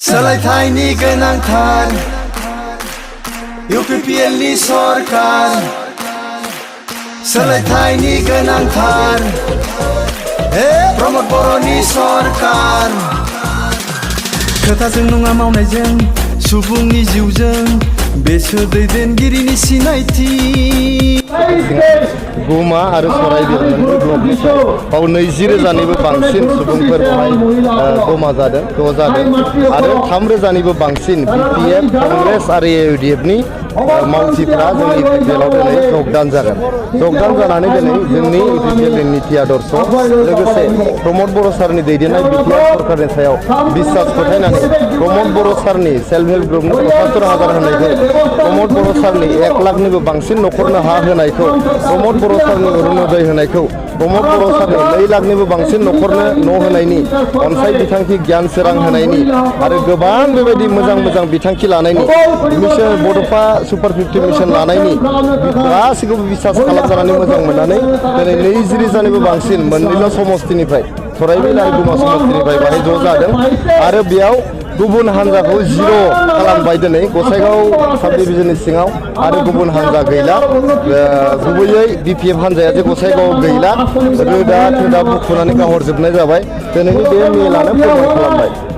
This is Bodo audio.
सोलायथायनि गोनांथार UPPLनि सरकार सोलायथायनि गोनांथार प्रमद बर'नि सरकार खोथाजों नङा मावनायजों सुबुंनि जिउजों बेसो दैदेनगिरिनि सिनायथि गुमा आरो सराइबिरमोननि ब्लकनिफ्राय 20,000निबो बांसिन सुबुंफोर जमा जादों आरो 3,000निबो बांसिन BPF कंग्रेस आरो AUDFनि मावथिफ्रा जोंनि इपिपिएलआव दिनै जगदान जागोन। जगदान जानानै दिनै जोंनि इपिपिएलनि नीति आदर्श लोगोसे प्रमद बर' सारनि दैदेननाय BPF सरकारनि सायाव बिश्वास फोथायनानै प्रमद बर' सारनि सेल्फ हेल्प ग्रुपनो 75,000 होनायखौ प्रमद बर' सारनि 1 लाखनिबो बांसिन न'खरनो हा होनायखौ प्रमद बर' सारनि अरुणोदय होनायखौ प्रमद बर' सारनि 2 लाखनिबो बांसिन न'खरनो न' होनायनि अनसाय बिथांखि गियान सोरां होनायनि आरो गोबां बेबायदि मोजां बिथांखि लानायनि मिशन बड'फा सुपार 50 मिशन लानायनि गासैखौबो बिसास खालामजानानै मोजां मोननानै दिनै 20,000निबो बांसिन मोननैल' समस्तिनिफ्राय सराइबिल आरो गुमा समस्तिनिफ्राय बाहाय ज' जादों आरो बेयाव गुबुन हान्जाखौ 0 खालामबाय दिनै गसाइगाव साब डिभिजननि सिङाव आरो गुबुन हान्जा गैला गुबैयै BPF हान्जाया जे गसाइगावआव गैला रोदा थोदा बुखुनानै गाहरजोबनाय जाबाय दिनैनि बे मेलानो फोरमान खालामबाय।